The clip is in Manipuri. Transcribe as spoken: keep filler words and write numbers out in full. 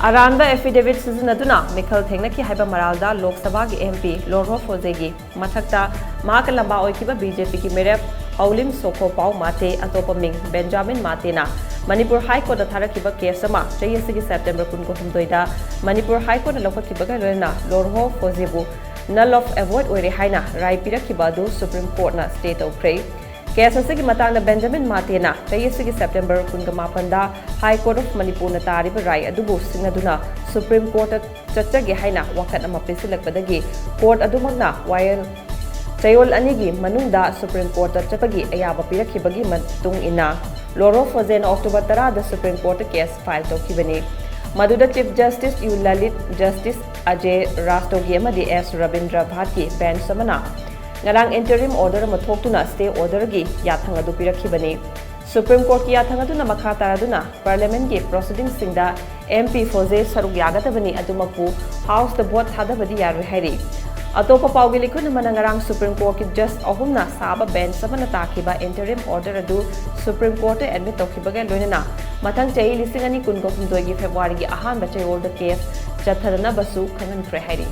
ꯑꯔꯥꯟꯕ affidavit ꯁꯤꯖꯤꯟꯅꯗꯨꯅ ꯃꯤꯈꯜ ꯊꯦꯡꯅꯈꯤ ꯍꯥꯏꯕ ꯃꯔꯥꯜꯗ ꯂꯣꯛ ꯁꯚꯥꯒꯤ MP ꯂꯣꯔꯍꯣ ꯐꯣꯖꯦꯒꯤ ꯃꯊꯛꯇ ꯃꯍꯥꯛꯀ ꯂꯝꯕꯥ ꯑꯣꯏꯈꯤꯕ BJPꯒꯤ ꯃꯤꯔꯦꯞ ꯍꯧꯂꯤꯝ ꯁꯣꯈꯣ ꯄꯥꯎ ꯃꯥꯇꯦ, ꯑꯇꯣꯞꯄ ꯃꯤꯡ ꯕꯦꯟꯖꯥꯃꯤꯟ ꯃꯥꯇꯦꯅ ꯃꯅꯤꯄꯨꯔ High Courtꯇ ꯊꯥꯔꯛꯈꯤꯕ case ꯑꯃ ꯆꯍꯤ ꯑꯁꯤꯒꯤ September ꯀꯨꯟꯒ ꯍꯨꯝꯗꯣꯏꯗ ꯃꯅꯤꯄꯨꯔ High Courtꯅ ꯂꯧꯈꯠꯈꯤꯕꯒ ꯂꯣꯏꯅꯅ ꯂꯣꯔꯍꯣ ꯐꯣꯖꯦꯕꯨ null and void ꯑꯣꯏꯔꯦ ꯍꯥꯏꯅ ꯔꯥꯏ ꯄꯤꯔꯛꯈꯤꯕ ꯑꯗꯨ Supreme Courtꯅ stay ꯇꯧꯈ꯭ꯔꯦ꯫ Case ꯑꯁꯤꯒꯤ ꯃꯇꯥꯡꯗ ꯕꯦꯟꯖꯥꯃꯤꯟ ꯃꯥꯇꯦꯅ ꯆꯍꯤ ꯑꯁꯤꯒꯤ September ꯀꯨꯟꯒ ꯃꯥꯄꯟꯗ High Court of ꯃꯅꯤꯄꯨꯔꯅ ꯇꯥꯔꯤꯕ ꯔꯥꯏ ꯑꯗꯨꯕꯨ ꯁꯤꯡꯅꯗꯨꯅ Supreme Courtꯇ ꯆꯠꯆꯒꯦ ꯍꯥꯏꯅ ꯋꯥꯀꯠ ꯑꯃ ꯄꯤꯁꯤꯜꯂꯛꯄꯗꯒꯤ court ꯑꯗꯨꯃꯛꯅ ꯋꯥꯌꯦꯜ ꯆꯌꯣꯜ ꯑꯅꯤꯒꯤ ꯃꯅꯨꯡꯗ Supreme Courtꯇ ꯆꯠꯄꯒꯤ ꯑꯌꯥꯕ ꯄꯤꯔꯛꯈꯤꯕꯒꯤ ꯃꯇꯨꯡ ꯏꯟꯅ ꯂꯣꯔꯍꯣ ꯐꯣꯖꯦꯅ October ꯇꯔꯥꯗ Supreme Courtꯇ case file ꯇꯧꯈꯤꯕꯅꯤ꯫ ꯃꯗꯨꯗ Chief Justice U Lalit, Justice Ajay ꯔꯥꯁꯇꯣꯒꯤ ꯑꯃꯗꯤ ꯑꯦꯁ ꯔꯕꯤꯟꯗ꯭ꯔ ꯚꯥꯠꯀꯤ bench ꯑꯃꯅ ꯉꯔꯥꯡ interim order ꯑꯃ ꯊꯣꯛꯇꯨꯅ stay orderꯒꯤ ꯌꯥꯊꯪ ꯑꯗꯨ ꯄꯤꯔꯛꯈꯤꯕꯅꯤ꯫ Supreme Courtꯀꯤ ꯌꯥꯊꯪ ꯑꯗꯨꯅ ꯃꯈꯥ ꯇꯥꯔꯗꯨꯅ Parliamentꯀꯤ proceedingsꯁꯤꯡꯗ MP ꯐꯣꯖꯦ ꯁꯔꯨꯛ ꯌꯥꯒꯗꯕꯅꯤ, ꯑꯗꯨꯃꯛꯄꯨ Houseꯇ vote ꯊꯥꯗꯕꯗꯤ ꯌꯥꯔꯣꯏ ꯍꯥꯏꯔꯤ꯫ ꯑꯇꯣꯞꯄ ꯄꯥꯎꯒꯤ ꯂꯤꯈꯨꯟ ꯑꯃꯅ ꯉꯔꯥꯡ Supreme Courtꯀꯤ judge ꯑꯍꯨꯝꯅ ꯁꯥꯕ bench ꯑꯃꯅ ꯇꯥꯈꯤꯕ interim order ꯑꯗꯨ Supreme Courtꯇ admit ꯇꯧꯈꯤꯕꯒ ꯂꯣꯏꯅꯅ ꯃꯊꯪ ꯆꯍꯤ ꯂꯤꯁꯤꯡ ꯑꯅꯤ ꯀꯨꯟꯒ ꯍꯨꯝꯗꯣꯏꯒꯤ Februaryꯒꯤ ꯑꯍꯥꯟꯕ ꯆꯌꯣꯜꯗ case ꯆꯠꯊꯗꯅꯕꯁꯨ ꯈꯪꯍꯟꯈ꯭ꯔꯦ ꯍꯥꯏꯔꯤ꯫